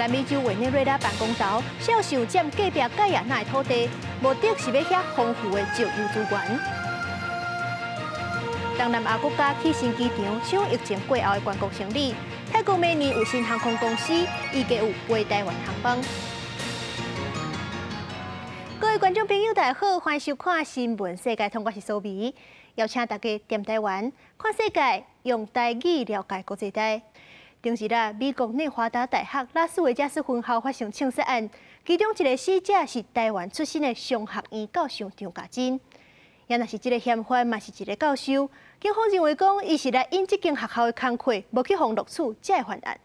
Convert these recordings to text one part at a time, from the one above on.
南美洲委內瑞拉辦公樓，銷售佔隔壁蓋亞那的土地，目的是欲遐豐富的石油資源。東南亞國家起新機場，搶疫情過後的觀光生意。泰國明年有新航空公司，預計有飛台灣航班。各位觀眾朋友，大家好，歡迎收看《新聞世界通》，我是蘇美，邀請大家踮台灣看世界，用台語了解國際大。頂日啊，美國內華達大學拉斯維加斯分校發生槍殺案，其中一个死者是台灣出身的商學院教授張嘉貞。也若是這个嫌犯嘛是一个教授，警方認為講，伊是來應這間學校的工課，無去予錄取，才會犯案。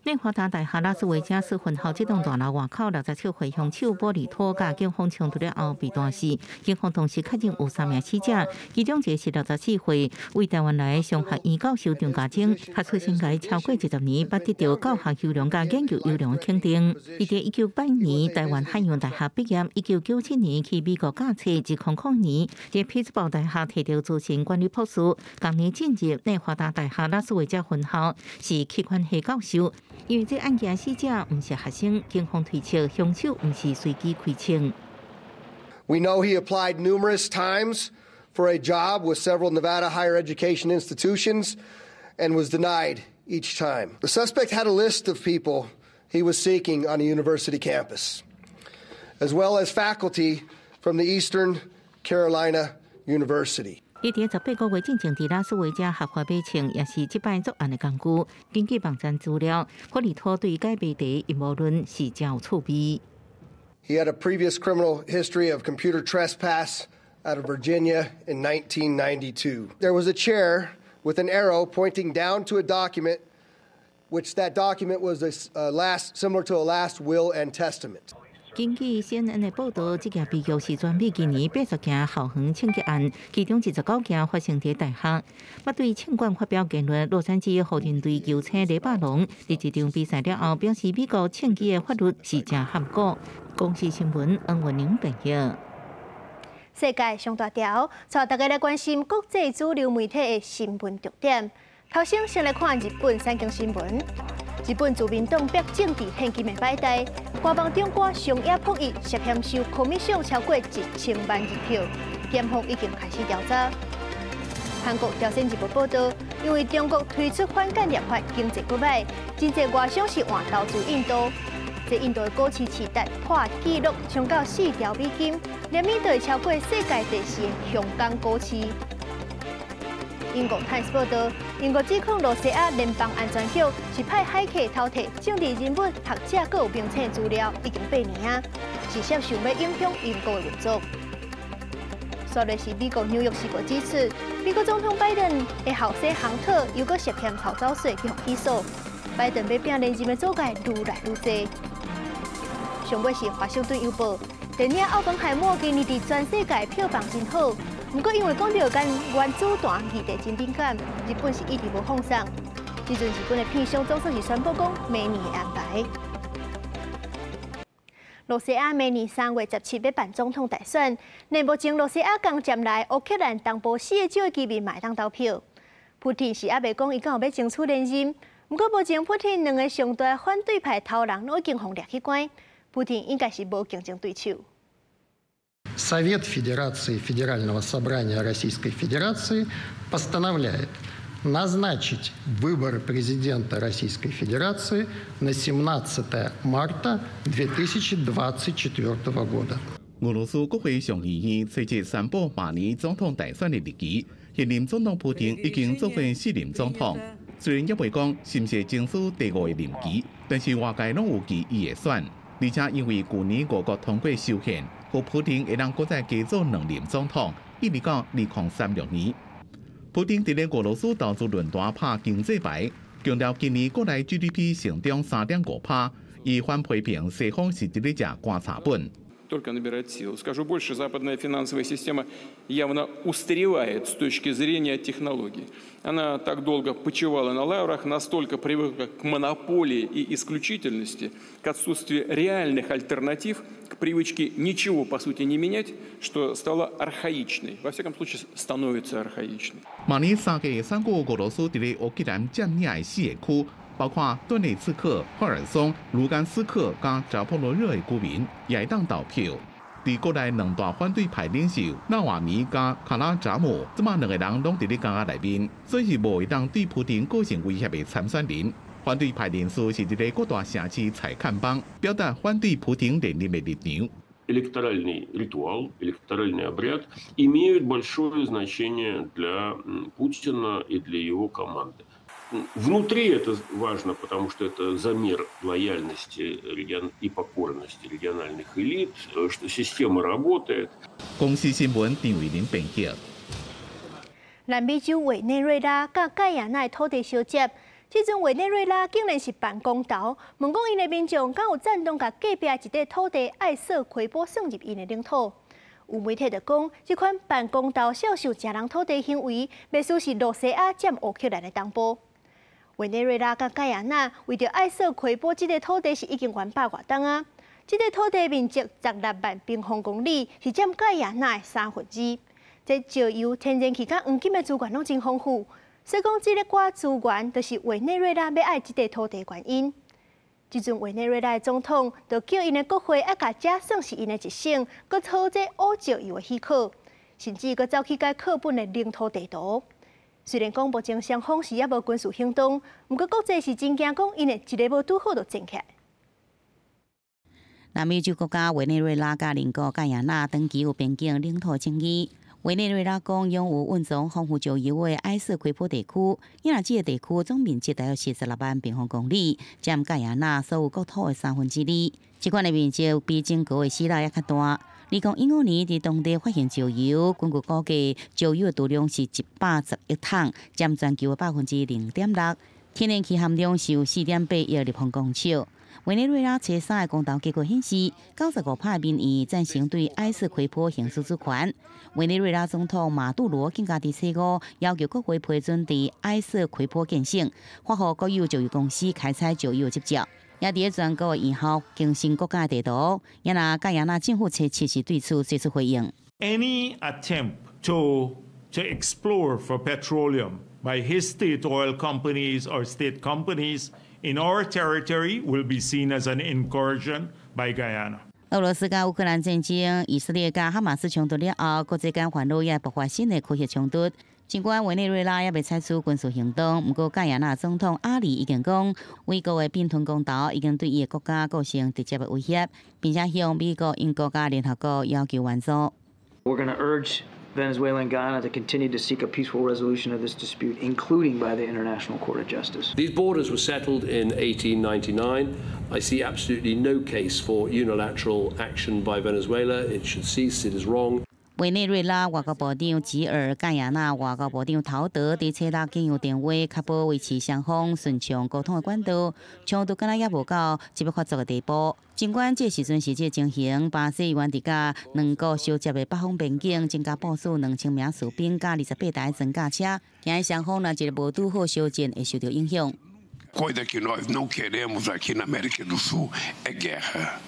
內華達大學拉斯維加斯分校這棟大樓外口67歲兇手波里托佮警方衝突了後被彈死，警方同時確認有三名死者，其中一个是64歲為台灣來的商學院教授張嘉貞，他出生屆超過20年，捌得著教學優良佮研究優良的肯定。伊佇1981年台灣漢陽大學畢業，1997年去美國教冊，2000年佇匹茲堡大學提著資訊管理博士，同年進入內華達大學拉斯維加分校，是企管系教授。因為這案件死者毋是學生，警方推測兇手毋是隨機開槍。 We know he applied numerous times for a job with several Nevada higher education institutions and was denied each time. The suspect had a list of people he was seeking on a university campus, as well as faculty from the Eastern Carolina University. 伊佇18個月進前佇拉斯維加合法買槍，也是這擺作案的工具。根據網站資料，普里托對該謎題陰謀論是誠有趣味。 He had a previous criminal history of computer trespass out of Virginia in 1992. There was a chair with an arrow pointing down to a document, which that document was a last, similar to a last will and testament. 根據 CNN 的報導，這件悲劇是全美今年80件校園槍擊案，其中29件發生佇大學。捌對槍管發表言論，洛杉磯湖人隊球星勒巴龍，佇這場比賽了後表示，美國槍支的法律是誠含糊。公視新聞黃文玲編譯。世界上大條，帶大家來關心國際主流媒體的新聞重點。頭先先來看日本產經新聞。日本自民黨逼政治獻金的擺台，官房長官上野朴一涉嫌收 commission 超過1000萬日票，檢方已經開始調查。韓國朝鮮日報報導，因為中國推出反間諜法，經濟閣䆀，真濟外商是換投資印度。這印度的股市市值破紀錄，衝到4兆美金，連綿都會超過世界第四的香港股市。英國《泰斯》報導，英國指控羅西亞聯邦安全局是派駭客偷提政治人物、學者閣有明星資料，已經8年啊，是涉想欲影響英國的運作。煞來是美國《紐約時報》指出，美國總統拜登的後生亨特又閣涉嫌逃走稅去予起訴，拜登欲拚連任的阻礙愈來愈濟。上尾是《華盛頓郵報》，電影《奧本海默》今年佇全世界票房真好。毋過，因為講著佮原子彈議題真敏感，日本是一直無放送。這陣日本的片商總算是宣布講明年的安排。羅西亞明年3月17欲辦總統大選，連目前羅西亞剛佔來烏克蘭東部四個州的居民嘛會當投票。普丁是猶未講伊敢有欲爭取連任，毋過目前普丁兩个上大反對派頭人攏已經予掠去關，普丁應該是無競爭對手。 Совет Федерации Федерального собрания Российской Федерации постановляет назначить выборы президента Российской Федерации на 17 марта 2024 года. 俄羅斯國會上議院隨即宣布明年總統大選的日期，現任總統普丁已經做過四任總統，雖然猶未講是毋是爭取第五個任期，但是外界攏預期伊會選，而且因為舊年俄國通過修憲，予普丁會當閣再加做兩任總統，一直到2036年。普丁佇咧俄羅斯投資論壇拍經濟牌，強調今年國內 GDP 成長3.5%，伊反批評西方是佇咧食棺材本。 Только набирать силу. Скажу больше, западная финансовая система явно устаревает с точки зрения технологий. Она так долго почивала на лаврах, настолько привыкла к монополии и исключительности, к отсутствию реальных альтернатив, к привычке ничего, по сути, не менять, что стала архаичной. Во всяком случае, становится архаичной. 明年3月選舉，俄羅斯佇咧烏克蘭佔領的四個區，包括頓涅茨克、赫爾松、盧甘斯克佮扎波羅熱的居民也會當投票。佇國內兩大反對派領袖納瓦尼佮卡拉扎姆，這馬兩个人攏佇咧監獄內面，所以是無會當對普丁構成威脅的參選人。反對派人士是佇咧各大城市踩看板，表達反對普丁連任的立場。 Электоральный ритуал, электоральный обряд имеют большое значение для Путина и для его команды. Внутри это важно, потому что это замер лояльности и покорности региональных элит, что система работает. 公視新聞張偉林編輯。南美洲委內瑞拉佮蓋亞那土地相接，這陣委內瑞拉竟然是辦公投，問講𪜶的民眾敢有贊同共隔壁一塊土地埃索奎波算入𪜶的領土？有媒體就講，這款辦公投銷售食人土地行為，袂輸是露西亞佔烏克蘭的東部。委內瑞拉佮蓋亞那為著埃索奎波這塊土地是已經懸百外冬啊！這塊土地面積16萬平方公里，是佔蓋亞那的2/3。這石油、天然氣佮黃金的資源攏真豐富，所以講這个寡資源就是委內瑞拉欲愛這塊土地原因。這陣委內瑞拉的總統就叫𪜶的國會愛共這算是𪜶的一省，閣討這烏石油的許可，甚至閣走去改課本的領土地圖。雖然講目前雙方是猶無軍事行動，毋過國際是真驚講𪜶會一个無拄好就戰起來。南美洲國家委內瑞拉佮鄰國蓋亞那長期有邊境領土爭議。委內瑞拉講擁有蘊藏豐富石油的埃索奎波地區，因為這个地區總面積大約是16萬平方公里，佔蓋亞那所有國土的2/3。這款的面積比整個的希臘猶較大。2015年佇當地發現石油，根據估計，石油的儲量是110億桶，佔全球的0.6%。天然氣含量是有4.8億立方公尺。委內瑞拉初三的公投結果顯示，95%的民意贊成對埃索奎波行使主權。委內瑞拉總統馬杜羅更加佇初五要求國會批准佇埃索奎波建省發予國有石油公司開採石油執照，也佇全國的後更新國家地圖。也若蓋亞那政府初七是對此做出回應。 Any attempt to explore for petroleum by his state oil companies or state companies in our territory will be seen as an incursion by Guyana. 俄羅斯佮烏克蘭戰爭、以色列佮哈馬斯衝突了後，國際間煩惱也爆發新的區域衝突。儘管委內瑞拉猶未採取軍事行動，毋過蓋亞那總統阿里已經講，美國的併吞公投已經對伊的國家構成直接的威脅，並且向美國、英國佮聯合國要求援助。 We're going to urge Venezuela and Guyana to continue to seek a peaceful resolution of this dispute, including by the International Court of Justice. These borders were settled in 1899. I see absolutely no case for unilateral action by Venezuela. It should cease. It is wrong. 委內瑞拉外交部長吉爾、蓋亞那外交部長陶德佇初六經由電話確保維持雙方順暢溝通的管道，衝突敢若猶無到這欲發作的地步。儘管這時陣是這情形，巴西猶原佇佮兩國相接的北方邊境增加部署2000名士兵佮28台裝甲車，驚雙方若一个無拄好相戰會受著影響。 Coisa que nós não queremos aqui na América do Sul é guerra.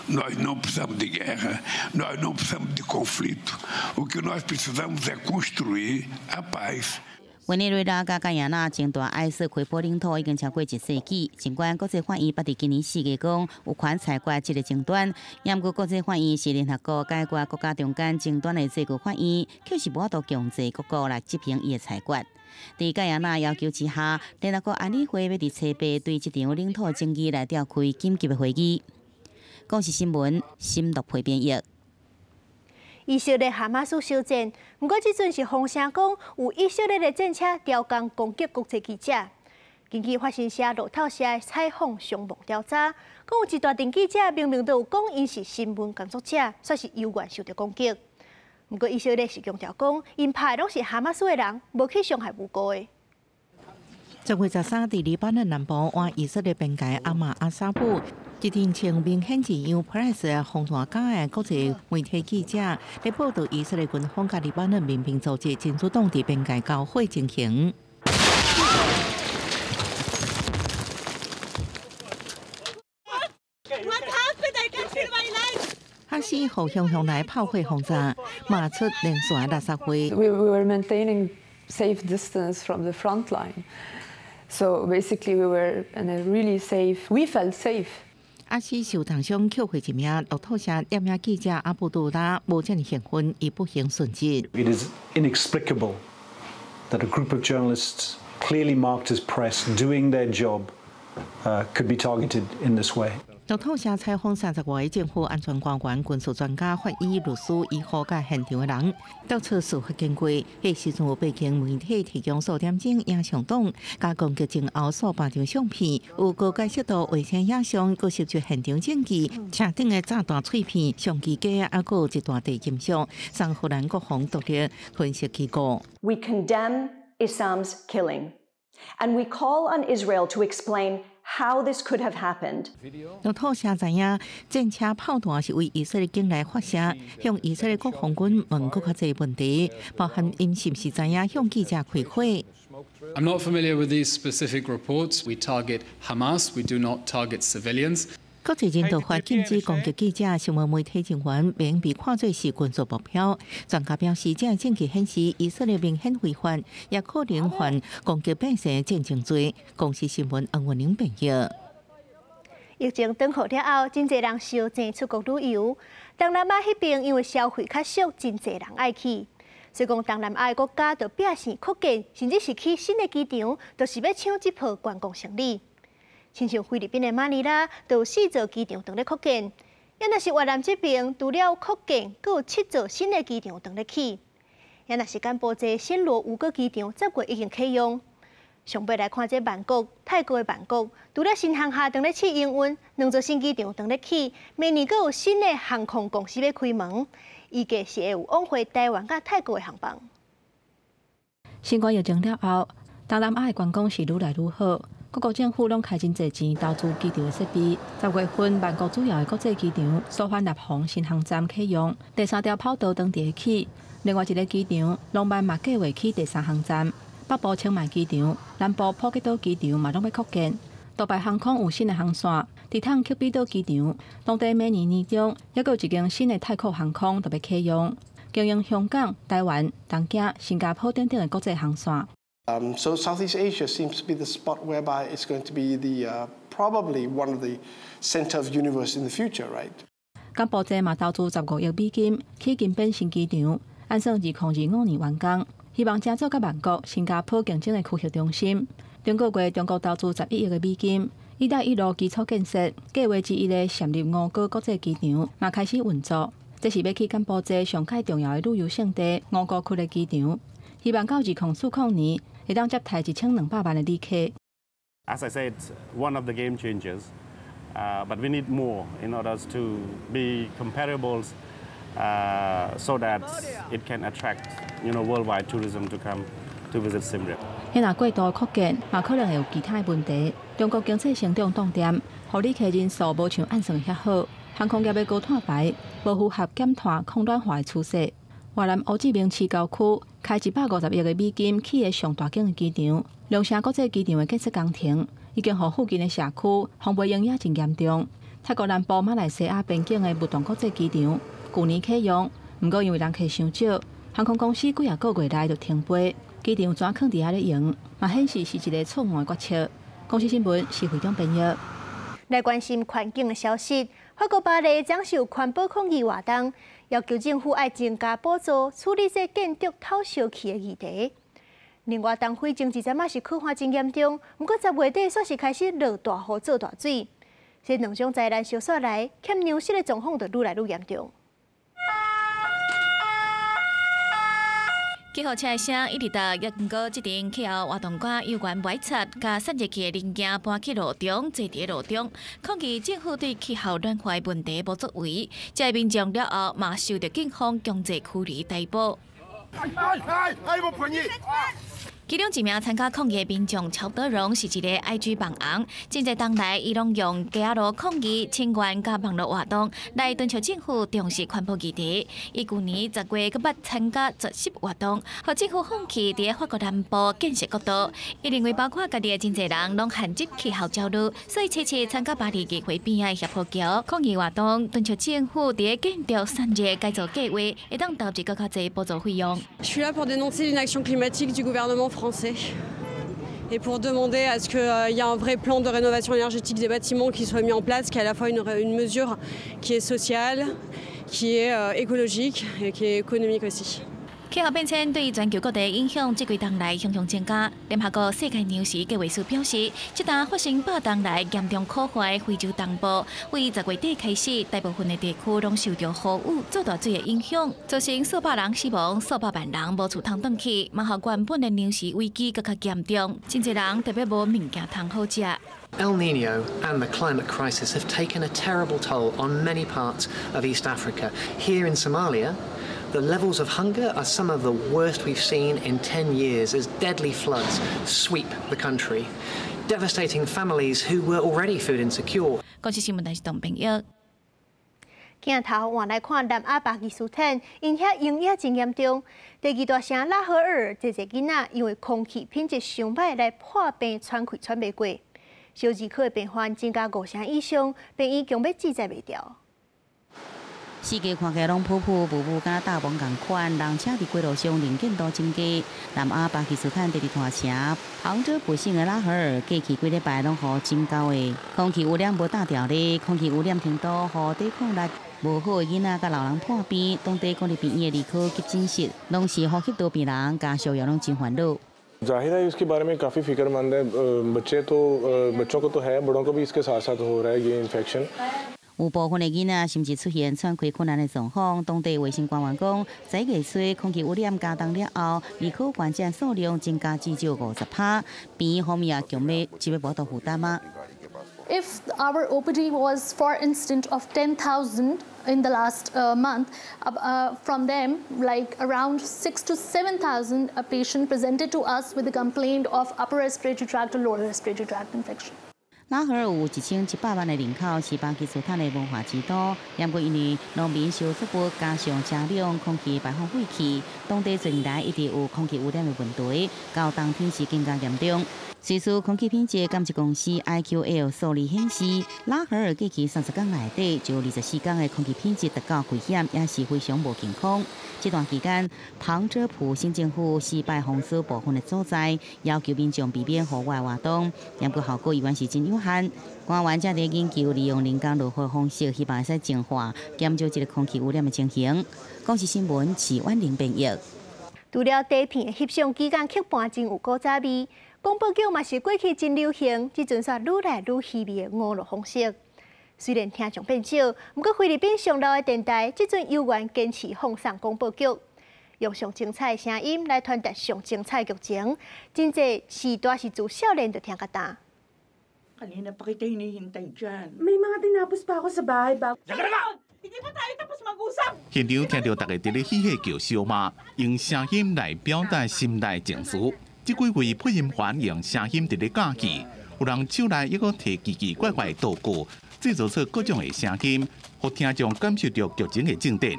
Nós não precisamos de guerra, nós não precisamos de conflito. O que nós precisamos é construir a paz. 委內瑞拉佮蓋亞那爭奪埃索奎波領土已經超過一世紀。儘管國際法院捌佇今年4月講有權裁決這个爭端，毋過國際法院是聯合國解決國家中間爭端的最高法院，卻是無法度強制各國來執行伊的裁決。佇蓋亞那要求之下，聯合國安理會欲佇初八對這場領土爭議來召開緊急的會議。公視新聞，新樂培編譯。以色列哈馬斯相戰，毋過這陣是風聲講有以色列的戰車調工攻擊國際記者。根據法新社、路透社的採訪上網調查，講有一大陣記者明明都有講𪜶是新聞工作者，煞是猶原受著攻擊。毋過以色列是強調講，𪜶拍的攏是哈馬斯的人，無去傷害無辜的。10月13佇黎巴嫩南部倚以色列邊界阿馬阿沙布，一陣穿明顯是由 Press 紅毯甲的國際媒體記者，咧報導以色列軍方佮黎巴嫩民兵組織真主黨佇邊界交火情形。哈斯互向向來炮火轟炸，罵出連續垃圾話。 We were maintaining safe distance from the front line. So basically, we were in a really safe. We felt safe. 阿西受重傷，扣回一名路透社攝影記者阿布杜拉無遮爾幸運，伊不幸殉職。 It is inexplicable that a group of journalists clearly marked as press doing their job could be targeted in this way. 路透社採訪30外個政府安全官員、軍事專家、法醫、律師、醫護佮現場的人，調查事發經過。彼時陣有背景媒體提供數點鐘影像檔，佮攻擊前後數百張相片，有高解析度衛星影像，閣攝出現場證據，車頂的炸彈碎片、相機架，猶閣有一大塊金屬，送荷蘭國防獨立分析機構。 We condemn Issam's killing, and we call on Israel to explain how this could have happened. 路透社知影，戰車炮彈是對以色列境內發射，向以色列國防軍問閣較濟問題，包含𪜶是毋是知影向記者開火。 I'm not familiar with these specific reports. We target Hamas. We do not target civilians. 國際人道法禁止攻擊記者、新聞媒體人員，免被看作是軍事目標。專家表示，這个證據顯示以色列明顯違法，也可能犯攻擊百姓戰爭罪。公視新聞黃文玲編譯。疫情轉好了後，真濟人相爭出國旅遊。東南亞彼邊因為消費較俗，真濟人愛去。所以講，東南亞的國家就拼死擴建，甚至是起新的機場，就是欲搶這波觀光生意。親像菲律賓的馬尼拉，就有四座機場正咧擴建；抑若是越南這邊，除了擴建，閣有七座新的機場正咧起。抑若是柬埔寨暹羅吳哥機場，10月已經啟用。上尾來看這曼谷，泰國的曼谷，除了新航廈正咧試營運，兩座新機場正咧起，明年閣有新的航空公司欲開門，預計是會有往回台灣佮泰國的航班。新冠疫情了後，東南亞的觀光是愈來愈好。各國政府攏開真濟錢投資機場的設備。10月份，曼谷主要的國際機場素萬那普新航站啟用，第三條跑道當佇咧起。另外一个機場廊曼嘛計畫起第三航站。北部清邁機場、南部普吉島機場嘛攏欲擴建。杜拜航空有新的航線，直通克比島機場。當地明年年中，猶閣有一間新的泰國航空就欲啟用，經營香港、台灣、東京、新加坡等等的國際航線。 So Southeast Asia seems to be the spot whereby it's going to be the probably one of the center of universe in the future, right? 柬埔寨嘛投資15億美金起金邊新機場，按算2025年完工，希望成做佮曼谷、新加坡競爭的區域中心。頂個月，中國投資11億的美金，一帶一路基礎建設計畫之一的暹粒吳哥國際機場嘛開始運作，這是欲去柬埔寨上蓋重要的旅遊勝地吳哥窟的機場，希望到2040年會當接待1200萬的旅客。 As I said, one of the game changers, but we need more in order to be comparable, so that it can attract worldwide tourism to come to visit Siem Reap. 彼若過度擴建，嘛可能會有其他的問題。中國經濟成長凍定，予旅客人數無像按算遐好，航空業的高碳排無符合減碳抗暖化的趨勢。越南胡志明市郊區開150億的美金起的上大間的機場，龍城國際機場的建設工程已經予附近的社區風飛鷹也真嚴重。泰國南部馬來西亞邊境的勿洞國際機場，舊年啟用，毋過因為人客傷少，航空公司幾仔個月內就停飛，機場怎囥佇遐咧用，嘛顯示是一个錯誤的決策。公視新聞施會長編譯。來關心環境的消息，法國巴黎將受環保抗議活動，要求政府愛增加補助處理這建築透燒氣的議題。另外，東非前一陣仔是旱旱真嚴重，毋過10月底煞是開始落大雨做大水。這兩種災難相紲來，欠糧食的狀況就愈來愈嚴重。救護車的聲一直到，抑毋過這陣氣候活動館有關外插佮散熱器的零件搬去路中，坐佇路中，抗議政府對氣候暖化問題無作為。這民眾了後嘛受著警方強制驅離逮捕。其中一名參加抗議的民眾喬德榮是一个 IG 網紅，真濟冬來伊攏用街仔路抗議、請願佮網路活動來敦促政府重視環保議題。伊舊年10月閣捌參加絕食活動，予政府放棄佇法國南部建設國道。伊認為包括家己的真濟人攏陷入氣候焦慮，所以這次參加巴黎議會邊仔的協和橋抗議活動，敦促政府佇建築散熱改造計畫會當投入閣較濟補助費用。 Je suis là pour dénoncer l'inaction climatique du gouvernement français. Et pour demander à ce qu'il y ait un vrai plan de rénovation énergétique des bâtiments qui soit mis en place, qui est à la fois une mesure qui est sociale, qui est écologique et qui est économique aussi. 气候变迁对全球各地影响，这几冬来汹汹增加。联合国世界粮食计划署表示，这单发生100冬来严重苦旱的非洲东部，为10月底开始，大部分的地区拢受到豪雨、做大水的影响，造成数百人死亡、数百万人无厝通转去，嘛予原本的粮食危机阁较严重，真济人特别无物件通好食。 El Nino and the climate crisis have taken a terrible toll on many parts of East Africa. Here in Somalia, the levels of hunger are some of the worst we've seen in 10 years as deadly floods sweep the country, devastating families who were already food insecure. 公视新闻台是董朋友。镜头换来看南亚巴基斯坦，𪜶遐用野真严重。第二大城拉合尔，济济囡仔因为空气品质伤歹来破病喘气喘袂过。小儿科的病患增加五成以上，病院强欲挤载袂牢。四界看起来拢雾雾雾雾，敢若罩网仝款，人车伫街路上能见度真低。南亚巴基斯坦第二大城旁遮普省的拉合尔，过去几礼拜拢予真厚的空气污染无罩牢咧，空气污染程度予抵抗力无好的囡仔佮老人破病，当地公立病院的儿科急诊室拢是呼吸道病人，家属也拢真烦恼。 जाहिर है, इसके बारे में काफ़ी फिक्रमंद है। बच्चे तो बच्चों को तो है, बड़ों को भी इसके साथ साथ हो रहा है ये इन्फेक्शन। 有部分的囡仔甚至出现喘气困难的状况。当地卫生官员讲，十一月初空气污染加重了后，儿科患者数量增加至少50%，病院方面也强欲这欲无度负担吗？ If our OPD was, for instance, of 10,000 in the last month, from them, like around 6 to 7,000 a patient presented to us with a complaint of upper respiratory tract or lower respiratory tract infection. 拉合尔有1700万的人口，是巴基斯坦的文化之都。不过因为农民烧作物，加上车辆空气排放废气，当地近年来一直有空气污染的问题，到冬天是更加严重。瑞士空气品质监测公司 IQAir 数字显示，拉合尔过去30天内底就24天的空气品质达到危险，也是非常无健康。这段期间，旁遮普省政府四摆封锁部分的所在，要求民众避免户外活动，不过效果依然是真有限。官员正伫研究利用人工落雨方式，希望会使净化、减少这个空气污染的情形。公视新闻，徐婉玲编译。除了底片的翕相机共曲盘真有古早味，广播剧嘛是过去真流行，这阵煞愈来愈稀微的娱乐方式。虽然听众变少，毋过菲律宾上老的电台这阵犹原坚持放送广播剧，用上精彩的声音来传达上精彩剧情。真济时代是自少年就听甲大。 Kanina pa kita hinihintay dyan. May mga tinapos pa ako sa bahay bago. Hindi pa tayo tapos mag-usap! 现场听著大家伫咧嬉戏叫相骂，用声音来表达心内情绪。这几位配音员用声音伫咧教戏，有人手内犹阁提奇奇怪怪的道具，制造出各种的声音，予听众感受著剧情的进展。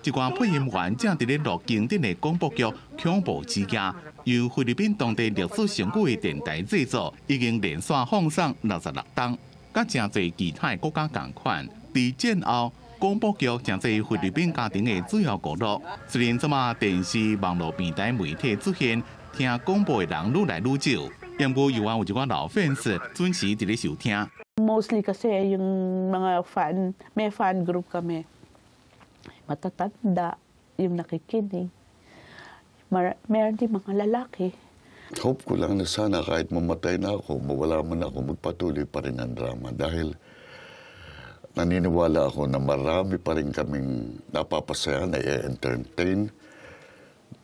这寡配音员正伫咧录经典的广播剧《恐怖之夜》，由菲律宾当地历史上久的电台制作，已经连续放送66冬，佮诚济其他的国家仝款。伫战后，广播剧成做菲律宾家庭的主要娱乐。虽然这马电视、网路平台媒体出现，听广播的人愈来愈少，不过犹原有一寡老粉丝准时伫咧收听。 Mostly kasi yung mga fan, may fan group kami. Matatanda yung nakikinig. Meron din mga lalaki. Hope ko lang na sana kahit mamatay na ako, mawala man ako, magpatuloy pa rin ang drama dahil naniniwala ako na marami pa rin kaming napapasaya, na entertain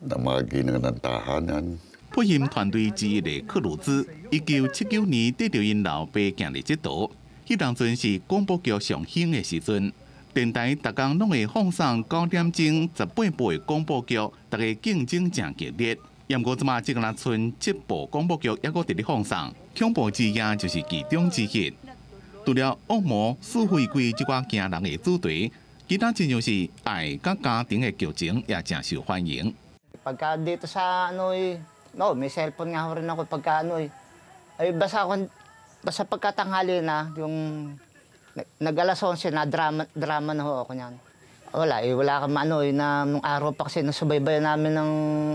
na mga ginang ng tahanan. 配音团队之一的克鲁兹，1979年缀著𪜶老爸行入这道，彼当阵是广播剧上兴的时阵，电台逐工拢会放送9点钟18部的广播剧，大家竞争诚激烈。毋过这马只干焦賰七部广播剧，犹阁伫咧放送，恐怖之夜就是其中之一。除了恶魔、死灰鬼这寡惊人的主题，其他亲像是爱佮家庭的剧情也诚受欢迎。 Pagka dito sa ano eh, no, may cellphone nga rin ako pagka ano eh. Ay basta ako, basta pagkatanghali na, yung nag alas 11 na drama, drama na ho ako niyan. Wala eh, wala kang ano eh, na nung araw pa kasi nasubaybayan namin ng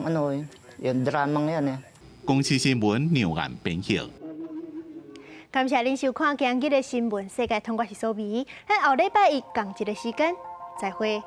ano eh, Yung dramang yan eh. 公視新聞梁岸編譯。感謝您收看今日的新聞世界通，我是蘇美，咱後禮拜一仝一个時間再會。